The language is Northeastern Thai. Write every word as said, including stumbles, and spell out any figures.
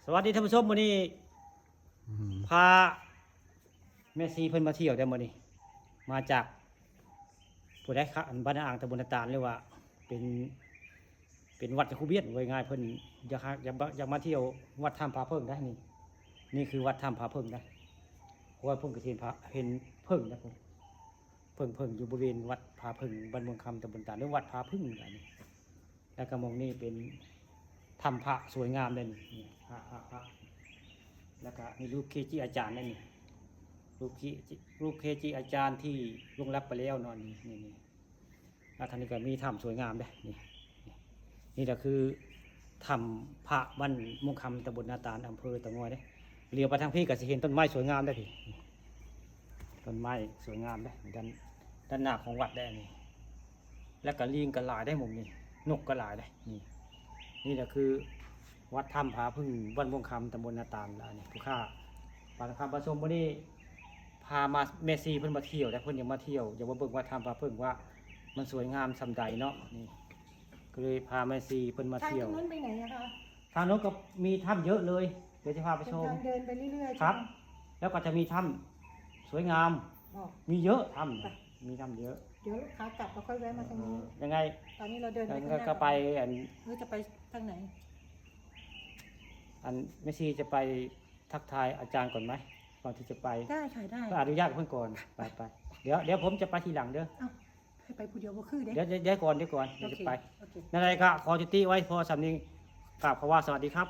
สวัสดีท่านผู้ชม มื้อนี้ อืม พาแม่ชีเพิ่นมาเที่ยวได้มื้อนี้ มาจากผู้ใดคะ อันบ้านอ่างตำบลนาตาล หรือว่าเป็น เป็นวัดจะคูเบียน ว่าง่าย เพิ่นอยากหา อยากมา อยากมาเที่ยววัดถ้ำผาเพิ่งได้นี่ นี่คือวัดถ้ำผาเพิ่งนะ เพราะว่าเพิ่นก็เห็นพระ เห็นเพิ่งนะ เพิ่ง เพิ่ง เพิ่งอยู่บริเวณวัดผาเพิ่ง บ้านม่วงคำ ตำบลตาล หรือวัดผาเพิ่งนะนี่ แล้วก็หม่องนี้เป็นถ้ำพระสวยงามเลยนี่ นี่ พระ พระ พระ แล้วก็มีรูปเกจิอาจารย์นั่นนี่ รูปเกจิ รูปเกจิอาจารย์ที่ล่วงลับไปแล้วเนาะ นี่ นี่ นี่ แล้วทางนี้ก็มีถ้ำสวยงามเด้ นี่ นี่ นี่ก็คือถ้ำพระบ้านม่วงคำ ตำบลนาตาล อำเภอเต่างอยเด้ เหลียวไปทางพี้ก็สิเห็นต้นไม้สวยงามเด้พี่ นี่ ต้นไม้สวยงามเด้ ด้าน ด้านหน้าของวัดเด้นี่ แล้วก็ลิงก็หลายเด้หม่องนี้ นกก็หลายเด้ นี่ นี่ก็คือวัดถ้ำผาเพิ่ง บ้านม่วงคำ ตำบลนาตาล แล้วนี่ ผู้ข้า ปานคำประชม มื้อนี้พามา แม่ชีเพิ่นมาเที่ยว แล้วเพิ่นอยากมาเที่ยว อยากมาเบิ่งวัดถ้ำผาเพิ่งว่ามันสวยงามส่ำใดเนาะ นี่ ก็เลยพาแม่ชีเพิ่นมา ทาง เที่ย ต ว รงนู้นไปไหนอะคะ ทางโน้นก็มีถ้ำเยอะเลย เดี๋ยวจะพาไป เป็น ชม ทางเดินไปเรื่อยๆ ครับ ใช่ไหม แล้วก็จะมีถ้ำสวยงาม บอก มีเยอะถ้ำ ไป มีถ้ำเยอะ เดี๋ยวขากลับเราค่อยแวะมาทางนี้ เออยังไง ตอนนี้เราเดินไป ยัง ข้างหน้า ไงก็ไปอัน เออจะไปทางไหน อันแม่ชีจะไปทักทายอาจารย์ก่อนไหม ก่อนที่จะไป ได้ค่ะได้ ก็อนุญาตเพิ่นก่อน ไปไปเดี๋ยวเดี๋ยวผมจะไปทีหลังเด้อ เอ้าให้ไปผู้เดียวบ่คือเด้ เดี๋ยวเดี๋ยวเดี๋ยวก่อนเดี๋ยวก่อนเดี๋ยวจะไป โอเค นั่นแหละก็ขอยุติไว้พอสำนี้กราบคำว่าสวัสดีครับ